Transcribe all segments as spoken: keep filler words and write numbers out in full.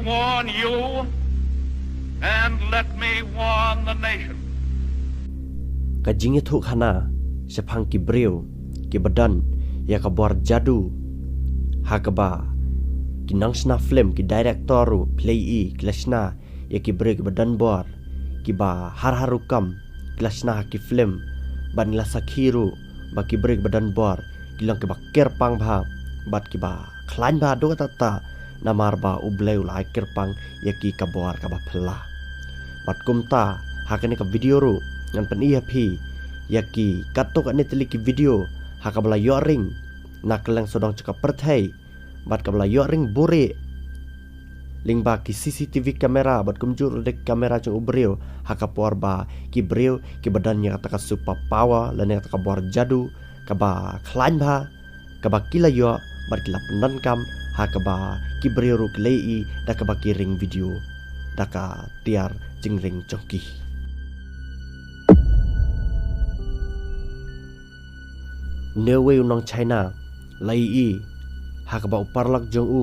Warn you, and let me warn the nation. Ka jingïathuhkhana shaphang ki briew kiba don ïa ka bor jadu, ha kaba ki nongshna film, ki director ruh, phi la ïohi ki la shna ïa ki briew kiba don bor, kiba har har rukom ki la shna ha ki film, bad ngi la sakhi ruh ba ki briew kiba don bor ki long kiba kyrpang bha bad kiba khlaiñ bha haduh katta katta, namar ba U Blei u la ai kyrpang ïa ki ka bor kaba phylla. Bad kumta, ha kane ka video ruh ngan pyni ha phi ïa ki katto katne tylli ki video ha kaba la ïohring na kylleng sawdong jong ka pyrthei, bad kaba la ïohring buhrieh lyngba ki C C T V camera bad kumjuh ruh da ki camera jong u briew, ha ka por ba ki briew kiba don ïa kata ka super power lane kata ka bor jadu kaba khlaiñ bha, kaba ki la ïoh bad ki la pyndonkam, ha kaba ki briew ruh ki la ïohi da kaba ki ring video da ka tiar jingring jong ki. Une uwei u nong China la ïohi ha kaba u paralok jong u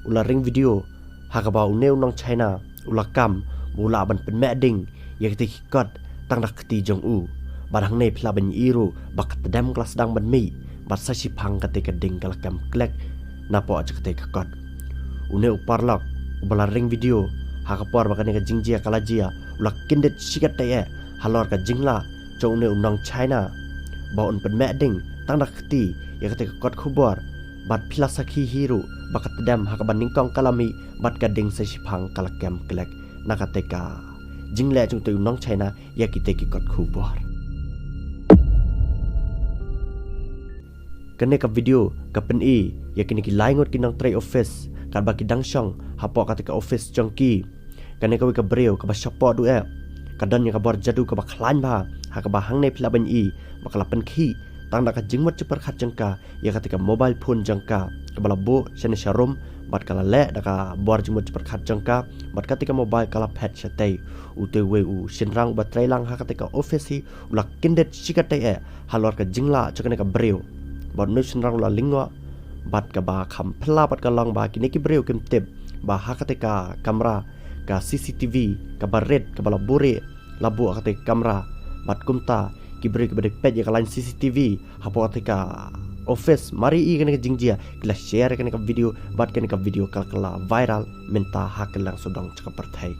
u la ring video, ha kaba une u nong China u la kam ba u lah ban pynmeh ding ïa kita ki kot tang da ka kti jong u. Bad hangne phi lah ban ïohi ruh ba ka tdem ka la sdang ban mih, bad sa shiphang kata ka ding ka la kem klek napoh jong kata ka kot. Une u paralok uba la ring video, ha ka por ba kane ka jingjia ka la jia, u la kyndit shikatai eh halor ka jinglah jong une u nong China ba un pynmeh ding tang da ka kti ïa kata ka kot khubor. Bad phi la sakhi hi ruh ba ka tdem ha kaba nyngkong ka la mih bad ka ding sa shiphang ka la kem klek na kata ka jingleh jong uta u nong China ïa kita ki kot khubor. Kane ka video ka pyni ïa kine ki lai ngut ki nongtrei office katba ki dang shong hapoh kata ka office jong ki. Kane kawei ka briew kaba shapoh duh eh ka don ïa ka bor jadu kaba khlaiñ bha, ha kaba hangne phi lah ban ïohi ba ka la pynkhih tang da ka jingmut jingpyrkhat jong ka ïa kata ka mobile phone jong ka kaba la buh shane sharum, bad ka la leh da ka bor jingmut jingpyrkhat jong ka, bad kata ka mobile ka la phet shatei. Uta uwei u shynrang uba trei lang ha kata ka office hi u la kyndit shikatai eh halor ka jinglah jong kane ka briew. Bad une u shynrang u la lyngngoh, bad kaba kham phylla pat ka long ba kine ki briew kim tip ba ha kata ka kamra ka C C T V kaba rit kaba la buhrieh la buh ha kata ka kamra. Bad kumta ki briew kiba dei peit ïa ka line C C T V hapoh kata ka office mar ïohi ïa kane ka jingjia ki la share ïa kane ka video, bad kane ka video ka la kylla viral mynta ha kylleng sawdong jong ka pyrthei.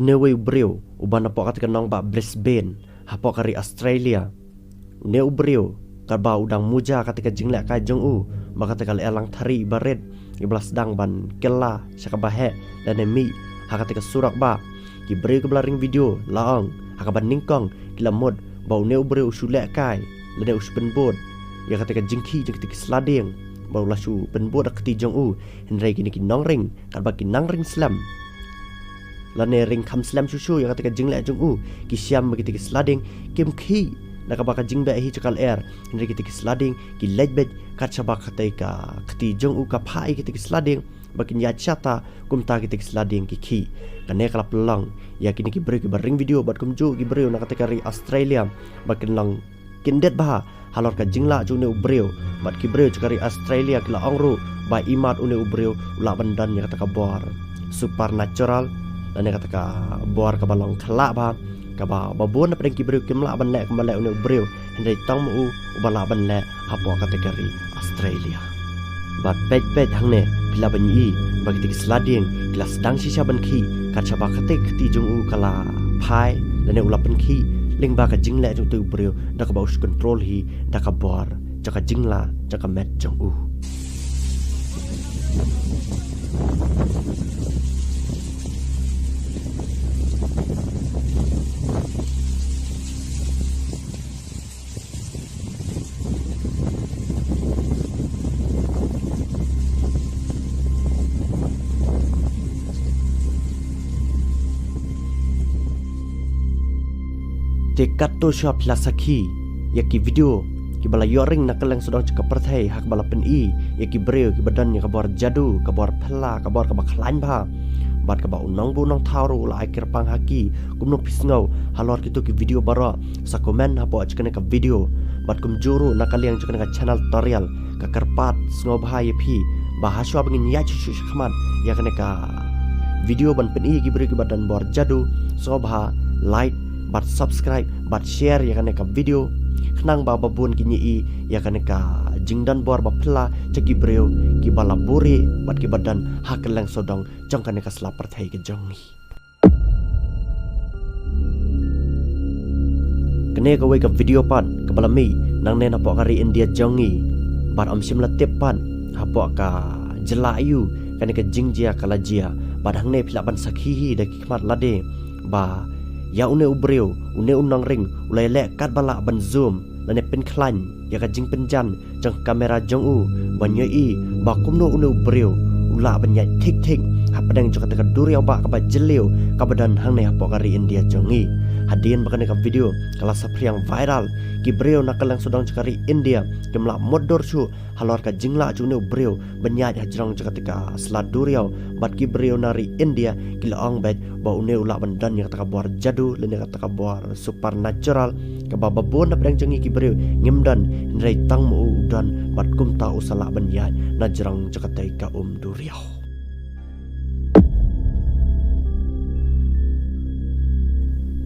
Une uwei u briew uba napoh kata ka nongbah Brisbane hapoh ka ri Australia. Une u briew katba u dang muja kata ka jinglehkai jong u ba kata ka lyer langthari ba rit iba la sdang ban kylla sha kaba heh lane mih ha kata ka surok bah, ki briew kiba la ring video la ong ha kaba nyngkong ki la mut ba une u briew u shu lehkai lane u shu pynbud ïa kata ka jingkhih jong kata ki sla dieng, ba u la shu pynbud da ka kti jong u. Hynrei kine ki nongring katba ki nang ring slem lane ring kham slem shuh shuh ïa kata ka jingleh jong u, ki shem ba kita ki sla dieng kim khih na kaba ka jingbeh hi jong ka lyer, hynrei kita ki sla dieng ki leit beit kat shaba kata ka kti jong u ka phah ïa kita ki sla dieng ba kin ïaid shata, kumta kita ki sla dieng ki khih. Kane ka la pynlong ïa kine ki briew kiba ring video bad kumjuh ki briew na kata ka ri Australia ba kin long kyndit bha halor ka jinglah jong une u briew. Bad ki briew jong ka ri Australia ki la ong ruh ba imat une u briew u lah ban don ïa kata ka bor supernatural lane kata ka bor kaba long khlak bha, kaba bun na pdeng ki briew kim lah ban leh kumba leh une u briew, hynrei tang ma u uba lah ban leh hapoh kata ka ri Australia. Bad peit peit hangne phi lah ban ïohi ba kita ki sla dieng ki la sdang shisha ban khih kat shaba kata ka kti jong u ka la phai lane u la pynkhih lyngba ka jingleh jong uta u briew da kaba u shu control hi da ka bor jong ka jinglah jong ka met jong u. Te katto shuwa phi la sakhi ïa ki video kiba la ïoh ring na kylleng sawdong jong ka pyrthei ha kaba la pyni ïa ki briew kiba don ïa ka bor jadu, ka bor phylla, ka bor kaba khlaiñ bha. Bad kaba u nongbuh nongthaw ruh u la ai kyrpang ha ki, kumno phi sngew halor kito ki video baroh, sa comment hapoh jong kane ka video. Bad kumjuh ruh na ka liang jong kane ka channel tutorial, ka kyrpad sngewbha ïa phi ba hashwa ba ngin ïaid shuh shuh shakhmat ïa kane ka video ban pyni ïa ki briew kiba don bor jadu, sngewbha like bad subscribe bad share ïa kane ka video, khnang ba ba bun kin ïohi ïa kane ka jingdon bor ba phylla jong ki briew kiba la buhrieh bad kiba don ha kylleng sawdong jong kane ka sla pyrthei ka jong ngi. Kane kawei ka video pat kaba la mih nangne napoh ka ri India jong ngi. Bad ym shym la tip pat hapoh ka jylla aiu kane ka jingjia ka la jia. Bad hangne phi lah ban sakhi hi da ki khmat lade ba ïa une u briew, une u nongring u la ïaleh katba lah ban zoom lane pynkhlaiñ ïa ka jingpynjan jong ka kamera jong u ban ïohi ba kumno une u briew u lah ban ïaid thik thik hapdeng jong kata ka duriaw bah kaba jylliew kaba don hangne hapoh ka ri India jong ngi. Hadien ba kane ka video ka la saphriang viral, ki briew na kylleng sawdong jong ka ri India kim lah mutdur shuh halor ka jinglah jong une u briew ban ïaid hajrong jong kata ka sla duriaw. Bad ki briew na ri India ki la ong beit ba une u lah ban don ïa kata ka bor jadu lane kata ka bor supernatural kaba ba bun hapdeng jong ngi ki briew ngim don, hynrei tang ma u u don bad kumta u sa lah ban ïaid najrong jong katei ka um duriaw.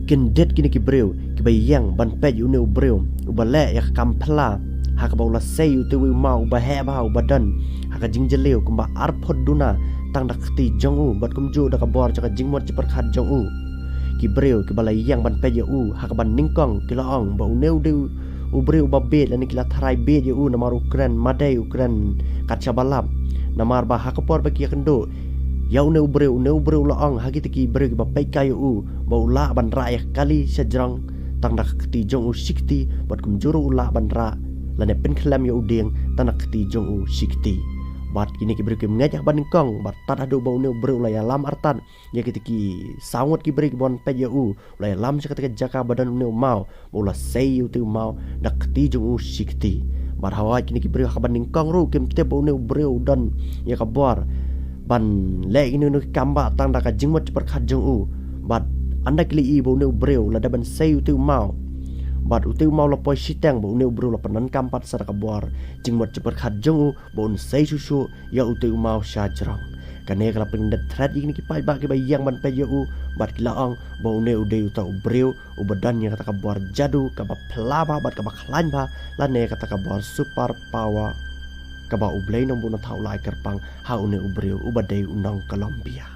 Kyndit kine ki briew kiba ïeng ban peit ïa une u briew uba leh ïa ka kam phylla ha kaba u la sei ïa utei u maw uba heh bha uba don ha ka jingjylliew kumba ar phut duna tang da ka kti jong u bad kumjuh da ka bor jong ka jingmut jingpyrkhat jong u. Ki briew kiba la ïeng ban peit ïa u ha kaba nyngkong ki la ong ba une u dei u briew uba bieit lane ki la tharai bieit ïa u namar u kren madei, u kren kat shaba lap. Namar ba ha ka por ba ki ïakynduh ïa une u briew, une u briew u la ong ha kita ki briew kiba peit kai ïa u ba u lah ban rah ïa ka kali shajrong tang da ka kti jong u shi kti bad kumjuh ruh u lah ban rah lane pynkhlem ïa u dieng tang da ka kti jong u shi kti. Bad kine ki briew kim ngeit ha kaba nyngkong bad tad haduh ba une u briew u la ïalam artat ïa kita ki saw ngut ki briew kiba wan peit ïa u, u la ïalam sha kata ka jaka ba don une u maw ba u la sei ïa utei u maw da ka kti jong u shi kti. Bad hawai kine ki briew ha kaba nyngkong ruh kim tip ba une u briew u don ïa ka bor ban leh ïa une u kam bah tang da ka jingmut jingpyrkhat jong u. Bad ynda ki la ïohi ba une u briew u la dep ban sei ïa utei u maw, bad utei u maw u la poi shiteng, ba une u briew u la pyndonkam pat sa da ka bor jingmut jingpyrkhat jong u ba un sei shuh shuh ïa utei u maw shajrong. Kane ka la pynkyndit thret ïa kine ki paidbah kiba ïeng ban peit ïa u bad ki la ong ba une u dei uta u briew uba don ïa kata ka bor jadu kaba phylla bha bad kaba khlaiñ bha lane kata ka bor super power kaba U Blei Nongbuh Nongthaw u la ai kyrpang ha une u briew uba dei u nong Colombia.